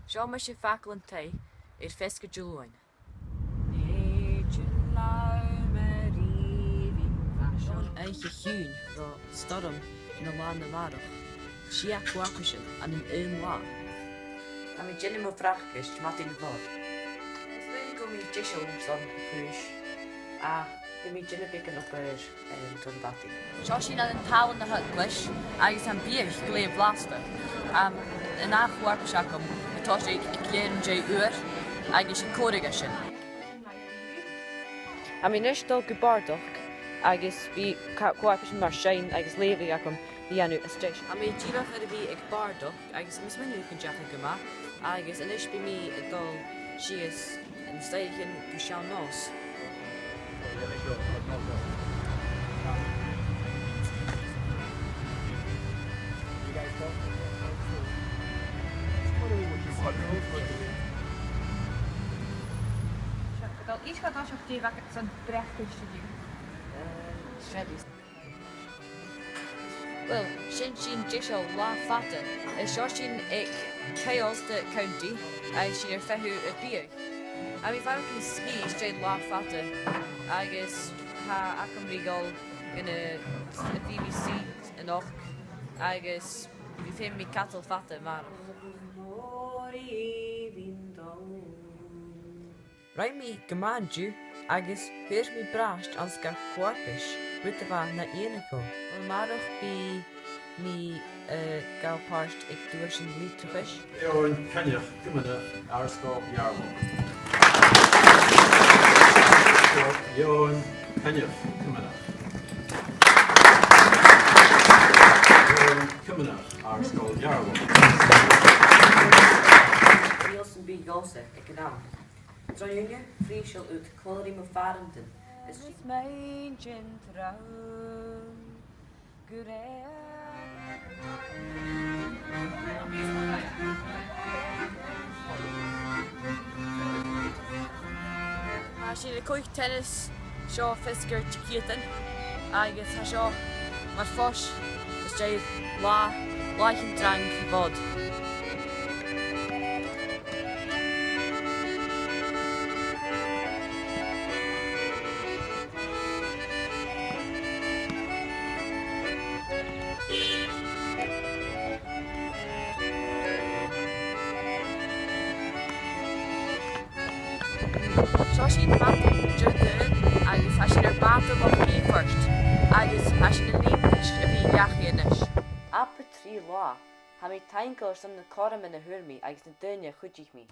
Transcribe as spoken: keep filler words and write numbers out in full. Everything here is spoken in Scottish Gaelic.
Seo mise a' fàgail an taigh air feasgar Diluain. An oidhche chiùin, bha stoirm na latha a-màireach. Sia co-fharpaisean ann an aon latha. Tha mi a' dèanamh mo bhracaist madainn a' Mhòid. Is dòcha gum bi mi deiseil airson a' chùis, ach bidh mi a' dèanamh beagan obair, em, tron mhadainn. Seo sinn ann an talla na h-eaglais, agus tha am biadh glè bhlasta. Em, an ath cho-fharpais agam, a' tòiseachadh aig leth-uair, agus a' còmhradh sin. Tha mi a-nis a' dol gu bàrdachd, agus bidh co-, co-fharpaisean mar seinn agus leughadh agam ri dhèanamh a-staigh. Tha mi dìreach air a bhith aig bàrdachd, agus tha mi a' smaoineachadh gun deach e gu math, agus a-nis bidh mi a' dol sìos an staidhre gu seann-nòs. Seo, gu dol, is gu dol seo, dè bh' agad son bracaist an-diugh? Eh, seo. Uill, sin sinn deiseil latha fada. Is seo sinn aig Caolt, County, agus sinn air feitheamh air biadh. Tha mi a' faireachdainn sgìth às dèidh latha fada, agus tha agam ri dhol gu na, a' B B C a-nochd, agus bidh feum agam air cadal fada a-màireach. Rinn mi gu math an-diugh agus fhuair mi bràiste anns gach co-fharpais, rud a bha na iongnadh dhomh. A-màireach bidh mi, eh, a' gabhail pàirt aig duaisean litreachais. Eòin Coinneach Cuimneach, Àrd-sgoil Gheàrrloch. Eòin Coinneach Cuimneach. Eòin Cuimneach, Àrd-sgoil Gheàrrloch. Nielsen B. Golse, aig an àm. Tron ùine, phrìseil ud, còmhla ri mo phàrantan. Is mi an t-sròn gu rèir. Tha sinn a' cluich teanas seo feasgar Diciadain, agus tha seo mar fois às dèidh latha, làithean trang a' Mhòid. Seo sinn madainn Diardaoin agus tha sinn air bàta Loch Seaforth agus tha sinn a' leum ris a bhith dhachaigh a-nis. Abair trì latha. Tha mi taingeil airson na cothroman a fhuair mi agus na daoine a chuidich mi.